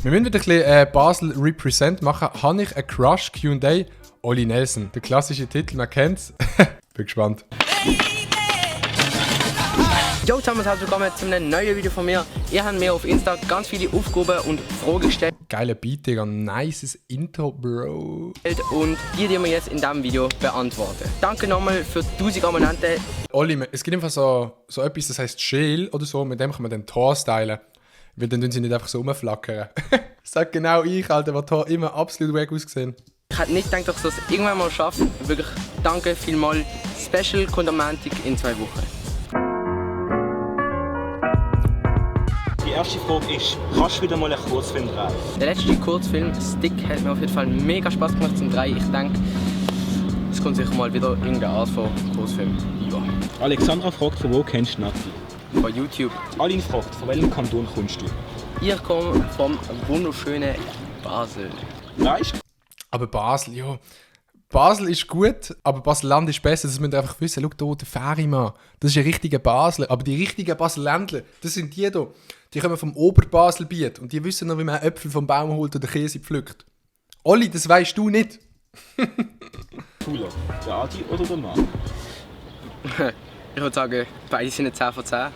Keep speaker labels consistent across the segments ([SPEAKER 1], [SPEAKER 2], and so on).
[SPEAKER 1] Wir müssen wieder ein bisschen Basel Represent machen. Habe ich einen Crush Q&A? Olli Nelson. Der klassische Titel, man kennt's. Bin gespannt.
[SPEAKER 2] Yo zusammen, herzlich willkommen zu einem neuen Video von mir. Ihr habt mir auf Insta ganz viele Aufgaben und Fragen gestellt.
[SPEAKER 1] Geiler Beat, Digga. Nices Intro, Bro.
[SPEAKER 2] Und die wir jetzt in diesem Video beantworten. Danke nochmal für 1000 Abonnenten.
[SPEAKER 1] Olli, es gibt einfach so etwas, das heisst Shell oder so. Mit dem kann man den Tor stylen. Weil dann tun sie nicht einfach so rumflackern. Sag genau ich, Alter, der Tor immer absolut wack ausgesehen.
[SPEAKER 2] Ich hätte nicht gedacht, dass ich das irgendwann mal schaffe. Wirklich danke vielmals. Special kommt am Montag in 2 Wochen.
[SPEAKER 3] Die erste Frage ist, kannst du wieder mal einen Kurzfilm drehen?
[SPEAKER 2] Der letzte Kurzfilm, Stick, hat mir auf jeden Fall mega Spaß gemacht zum Drehen. Ich denke, es kommt sicher mal wieder irgendeine Art von Kurzfilm. Ja.
[SPEAKER 3] Alexandra fragt, von wo kennst du Nati?
[SPEAKER 2] Von YouTube.
[SPEAKER 3] Aline fragt, von welchem Kanton kommst du?
[SPEAKER 2] Ich komme vom wunderschönen Basel.
[SPEAKER 3] Weißt du?
[SPEAKER 1] Aber Basel, ja. Basel ist gut, aber Basel-Land ist besser. Das müsst ihr einfach wissen. Schau da, der Ferimann. Das ist ein richtiger Basler. Aber die richtigen Basel-Ländler, das sind die hier. Die kommen vom Oberbaselbiet. Und die wissen noch, wie man Äpfel vom Baum holt oder Käse pflückt. Olli, das weißt du nicht.
[SPEAKER 3] Cooler, der Adi oder der Mann?
[SPEAKER 2] Ich würde sagen, beide sind eine 10 von 10.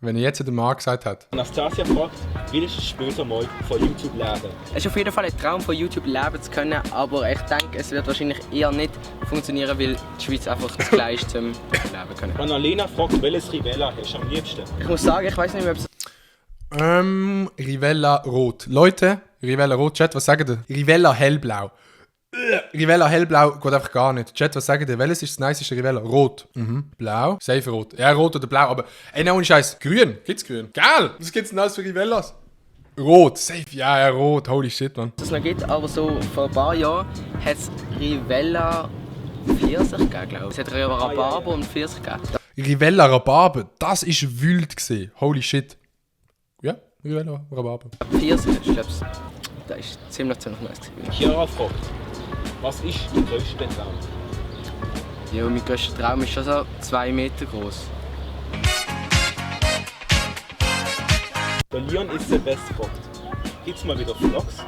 [SPEAKER 1] Wenn er jetzt den Mann gesagt hat.
[SPEAKER 3] Anastasia fragt, willst du später mal von YouTube lernen?
[SPEAKER 2] Es ist auf jeden Fall ein Traum, von YouTube leben zu können, aber ich denke, es wird wahrscheinlich eher nicht funktionieren, weil die Schweiz einfach zu klein ist zum Leben können.
[SPEAKER 3] Annalena fragt, welches Rivella hast du am liebsten?
[SPEAKER 2] Ich muss sagen, ich weiß nicht mehr, ob es...
[SPEAKER 1] Rivella Rot. Leute, Rivella Rot, Chat, was sagt ihr? Rivella Hellblau. Rivella Hellblau geht einfach gar nicht. Chat, was sagt ihr? Welches ist das niceste Rivella? Rot. Blau. Safe Rot. Ja, Rot oder Blau, aber ey, ohne Scheiß. Grün. Gibt's grün? Geil! Was gibt's denn alles für Rivellas? Rot. Safe. Ja, rot. Holy shit, man.
[SPEAKER 2] es noch gibt, aber so vor ein paar Jahren hat es Rivella Pfirsich gegeben, glaube ich. Es hat Rhabarber und Pfirsich gegeben.
[SPEAKER 1] Rivella Rhabarber. Das ist wild gesehen. Holy shit. Ja, Rivella Rhabarber.
[SPEAKER 2] Pfirsich, ich glaube, das ist ziemlich nice gewesen.
[SPEAKER 3] Chiara fragt, was ist dein grösster Traum?
[SPEAKER 2] Ja, mein grösster Traum ist schon so 2 Meter groß.
[SPEAKER 3] Der Leon ist der Beste fragt, gibt's mal wieder Vlogs?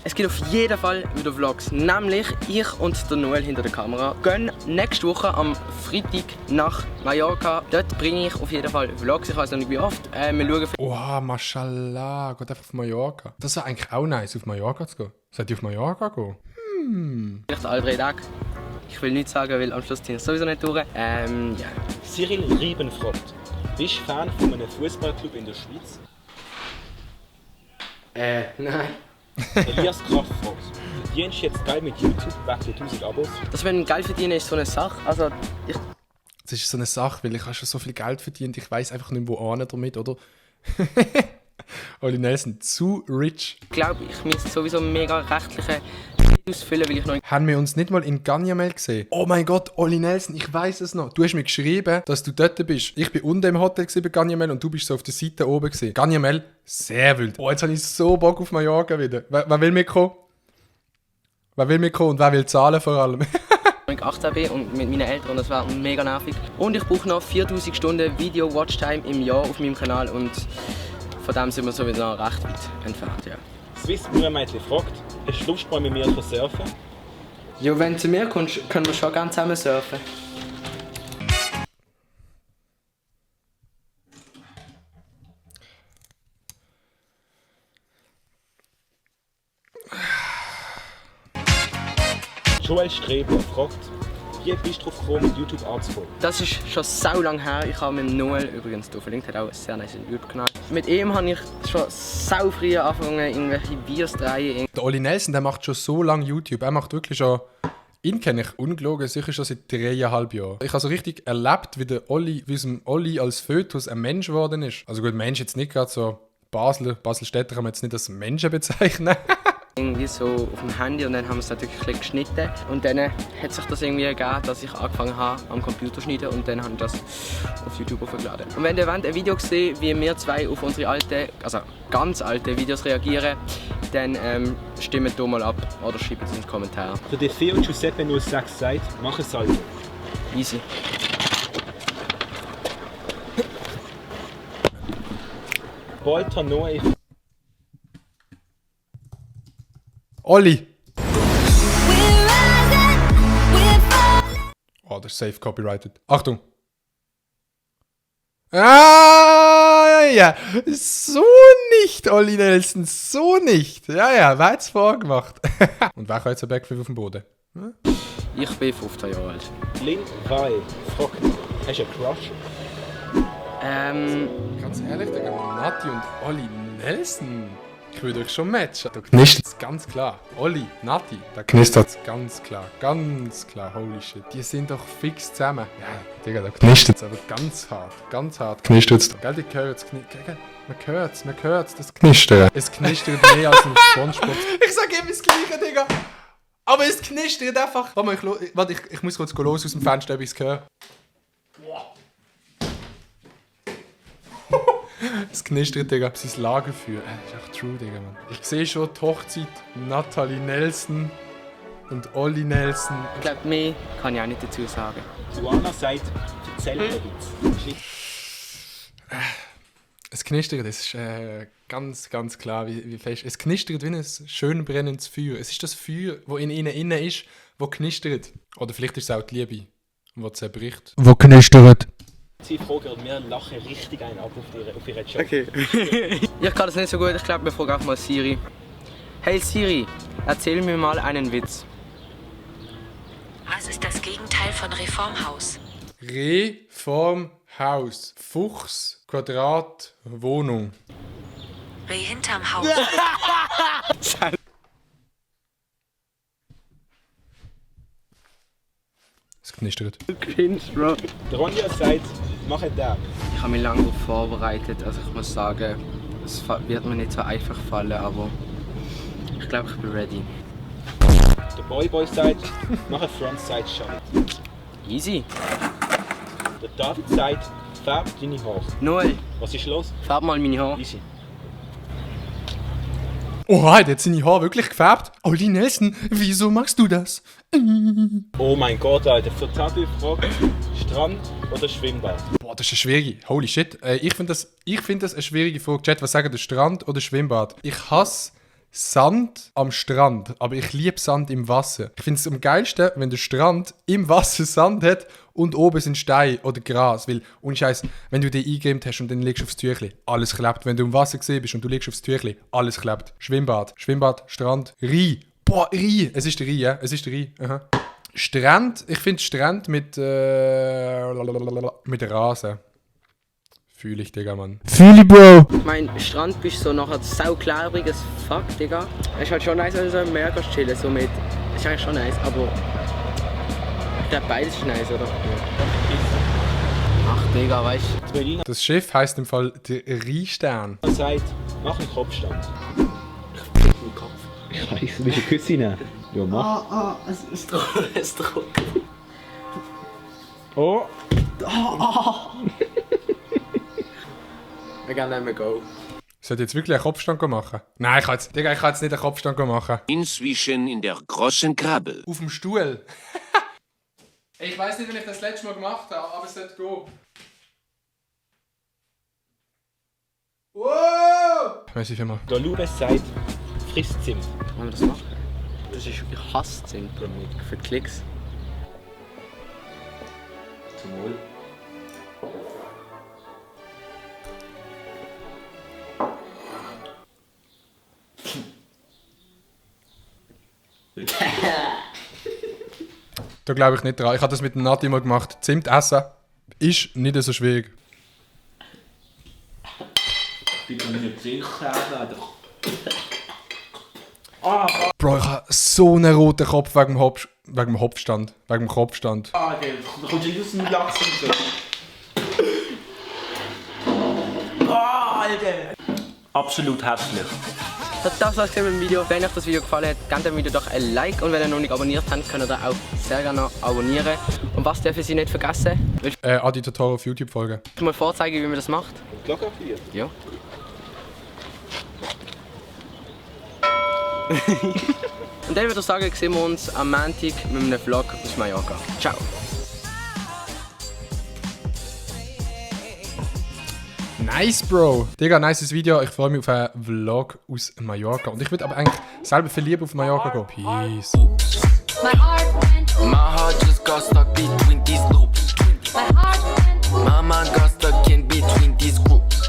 [SPEAKER 2] Es gibt auf jeden Fall wieder Vlogs. Nämlich ich und der Noel hinter der Kamera gehen nächste Woche am Freitag nach Mallorca. Dort bringe ich auf jeden Fall Vlogs. Ich weiß noch nicht wie oft. Wir schauen.
[SPEAKER 1] Oha, mashallah. Geht einfach auf Mallorca. Das wäre eigentlich auch nice, auf Mallorca zu gehen. Sollt ihr auf Mallorca gehen?
[SPEAKER 2] Vielleicht alle 3 Tage. Ich will nichts sagen, weil am Schluss ziehen wir sowieso nicht durch. Ja.
[SPEAKER 3] Cyril Rieben fragt, bist du Fan von einem Fußballclub in der Schweiz?
[SPEAKER 2] Nein.
[SPEAKER 3] Elias Kraft fragt, verdienst du jetzt Geld mit YouTube wegen 1000 Abos?
[SPEAKER 2] Das, wenn Geld verdienen, ist so eine Sache. Also,
[SPEAKER 1] Das ist so eine Sache, weil ich habe schon so viel Geld verdient, ich weiß einfach nicht, wo hin damit, oder? Olli Nelson, zu rich.
[SPEAKER 2] ich glaube, ich müsste sowieso mega rechtliche ausfüllen, weil ich noch...
[SPEAKER 1] Haben wir uns nicht mal in Ganyamel gesehen? Oh mein Gott, Olli Nelson, ich weiß es noch. Du hast mir geschrieben, dass du dort bist. Ich bin unten im Hotel bei Ganyamel und du bist so auf der Seite oben gesehen. Ganyamel, sehr wild. Oh, jetzt habe ich so Bock auf Mallorca wieder. Wer will mitkommen? Wer will mitkommen und wer will zahlen vor allem?
[SPEAKER 2] Ich 18 bin und mit meinen Eltern, das war mega nervig. Und ich brauche noch 4000 Stunden Video-Watchtime im Jahr auf meinem Kanal und von dem sind wir sowieso noch recht weit entfernt, ja.
[SPEAKER 3] Swiss Mädchen fragt, hast du Lust mal mit mir zu surfen?
[SPEAKER 2] Ja, wenn du zu mir kommst, können wir schon gerne zusammen surfen.
[SPEAKER 3] Joel Streber fragt, wie bist du drauf gekommen, mit YouTube anzufangen?
[SPEAKER 2] Das ist schon sau lang her. Ich habe mit Noel übrigens hier verlinkt, hat auch einen sehr nice YouTube-Kanal. Mit ihm habe ich schon sau früh angefangen, irgendwelche Videos zu drehen.
[SPEAKER 1] Der Olli Nelson, der macht schon so lange YouTube. Er macht wirklich schon... Ihn kenne ich ungelogen, sicher schon seit 3,5 Jahren. Ich habe so richtig erlebt, wie der Olli, wie aus dem Olli als Fötus ein Mensch geworden ist. Also gut, Mensch jetzt nicht gerade so... Baselstädter kann man jetzt nicht als Menschen bezeichnen.
[SPEAKER 2] Irgendwie so auf dem Handy und dann haben wir es natürlich ein bisschen geschnitten. Und dann hat sich das irgendwie ergeben, dass ich angefangen habe am Computer zu schneiden und dann habe ich das auf YouTube hochgeladen. Und wenn ihr wollt, ein Video sehen, wie wir zwei auf unsere alten, also ganz alten Videos reagieren, dann stimmt hier mal ab oder schreibt es in die Kommentare.
[SPEAKER 3] Der Defeo Giuseppe 06 sagt, mach es halt.
[SPEAKER 2] Easy.
[SPEAKER 3] Bald habe noch ein
[SPEAKER 1] Olli! Oh, das ist safe copyrighted. Achtung! Ah, ja! So nicht, Olli Nelson, so nicht! Ja, ja, wer hat's vorgemacht? Und wer hat jetzt einen Backflip auf dem Boden? Hm?
[SPEAKER 2] Ich bin 15 Jahre alt.
[SPEAKER 3] Link Weil fragt, hast du einen Crush?
[SPEAKER 1] Ganz ehrlich, Digga, Nati und Olli Nelson. Ich würde euch schon matchen. Da knistert es ganz klar. Olli, Nati, da knistert es ganz klar. Ganz klar, holy shit. Die sind doch fix zusammen. Ja, Digga, da knistert es aber ganz hart knistert es. Gell, die hört es. Man hört es, das Knistern. Es knistert mehr als ein Spongebob. Ich sag immer das Gleiche, Digga. Aber es knistert einfach. Warte, ich muss kurz los aus dem Fenster, ob ich es höre. Es knistert, Digga. Sein Lagerfeuer. Das ist echt true, Digga, Mann. Ich sehe schon die Hochzeit. Nathalie Nelson und Olli Nelson.
[SPEAKER 2] Ich glaube, mehr kann ich auch nicht dazu sagen.
[SPEAKER 3] Luana sagt, erzähl mir Witz.
[SPEAKER 1] Es knistert, das ist ganz klar, wie fest. Es knistert wie ein schön brennendes Feuer. Es ist das Feuer, das in ihnen innen ist, das knistert. Oder vielleicht ist es auch die Liebe, die zerbricht. Wo knistert?
[SPEAKER 3] Sie fragen und wir lachen richtig einen ab auf ihre Job.
[SPEAKER 2] Okay. Ich kann das nicht so gut, ich glaube, wir fragen auch mal Siri. Hey Siri, erzähl mir mal einen Witz.
[SPEAKER 4] Was ist das Gegenteil von Reformhaus?
[SPEAKER 1] Reformhaus. Fuchs, Quadrat, Wohnung.
[SPEAKER 4] Reh hinterm Haus.
[SPEAKER 1] Es knistert.
[SPEAKER 2] Cringe, Bro.
[SPEAKER 3] Der Ronja sagt, mach das.
[SPEAKER 2] Ich habe mich lange darauf vorbereitet, also ich muss sagen, es wird mir nicht so einfach fallen, aber ich glaube, ich bin ready.
[SPEAKER 3] Der Boy sagt, mach eine Frontside Shot.
[SPEAKER 2] Easy.
[SPEAKER 3] Der David sagt, färb deine Haare.
[SPEAKER 2] 0.
[SPEAKER 3] Was ist los?
[SPEAKER 2] Färb mal meine Haare.
[SPEAKER 3] Easy.
[SPEAKER 1] Oha, hat jetzt seine Haare wirklich gefärbt? Olli Nelson, wieso machst du das?
[SPEAKER 3] Oh mein Gott, Alter. Für David fragt, Strand oder Schwimmbad?
[SPEAKER 1] Boah, das ist eine schwierige. Holy shit. Ich finde das eine schwierige Frage. Chat, was sagen der Strand oder Schwimmbad? Ich hasse Sand am Strand, aber ich liebe Sand im Wasser. Ich finde es am geilsten, wenn der Strand im Wasser Sand hat und oben sind Steine oder Gras. Weil, ohne Scheiß, wenn du dich eingecremt hast und dann legst du aufs Tüchli, alles klebt. Wenn du im Wasser gesehen bist und du legst aufs Tüchli, alles klebt. Schwimmbad, Strand, Rhein. Boah, Rhein. Es ist der Rhein, ja? Es ist der Rhein. Aha. Strand, ich finde Strand mit Rasen. Fühle ich, Digga, Mann. Fühle, Bro!
[SPEAKER 2] Mein Strand bist so nachher sauklebrig as fuck, Digga. Es ist halt schon nice, wenn du so im Meer kannst chillen, so mit... Ist eigentlich schon nice, aber... Ich glaube, beides ist nice, oder? Ach, Digga, weißt du...
[SPEAKER 3] Melina
[SPEAKER 1] Das Schiff heisst im Fall der Rheinstern.
[SPEAKER 3] sagt, mach einen Kopfstand. Ich weiß, du bist eine Küssin. Ja, mach.
[SPEAKER 2] Es ist trocken.
[SPEAKER 3] Oh!
[SPEAKER 2] Wir gehen nicht mehr go.
[SPEAKER 1] Soll ich jetzt wirklich einen Kopfstand machen? Nein, ich kann jetzt nicht einen Kopfstand machen.
[SPEAKER 5] Inzwischen in der großen Krabbe.
[SPEAKER 1] Auf dem Stuhl. Ich weiß nicht, wenn ich das letzte Mal gemacht habe, aber es sollte gehen. Wow! Merci vielmals.
[SPEAKER 3] Der Lubes sagt, friss Zimt.
[SPEAKER 2] Wollen wir das machen? Das ist... Ich hasse Zimt für Klicks.
[SPEAKER 3] Zum Wohl.
[SPEAKER 1] Da glaube ich nicht dran. Ich habe das mit dem Nati mal gemacht. Zimt essen ist nicht so schwierig. Bro, ich habe so einen roten Kopf wegen dem Kopfstand. Wegen dem Kopfstand.
[SPEAKER 3] Ah, okay. Da kommst du aus dem Lachs raus. Ah, Alter! Absolut hässlich.
[SPEAKER 2] Das war's mit dem Video. Wenn euch das Video gefallen hat, gebt dem Video doch ein Like. Und wenn ihr noch nicht abonniert habt, könnt ihr auch sehr gerne abonnieren. Und was dürfen Sie nicht vergessen? Willst
[SPEAKER 1] Adi Totoro auf YouTube folgen.
[SPEAKER 2] du mal vorzeigen, wie man das macht?
[SPEAKER 3] Und Glocke aktiviert.
[SPEAKER 2] Ja. Und dann würde ich sagen, sehen wir uns am Montag mit einem Vlog aus Mallorca. Ciao!
[SPEAKER 1] Nice, Bro. Digga, nices Video. Ich freue mich auf einen Vlog aus Mallorca. Und ich würde aber eigentlich selber verliebt auf Mallorca gehen. Peace.
[SPEAKER 6] My heart just got stuck between these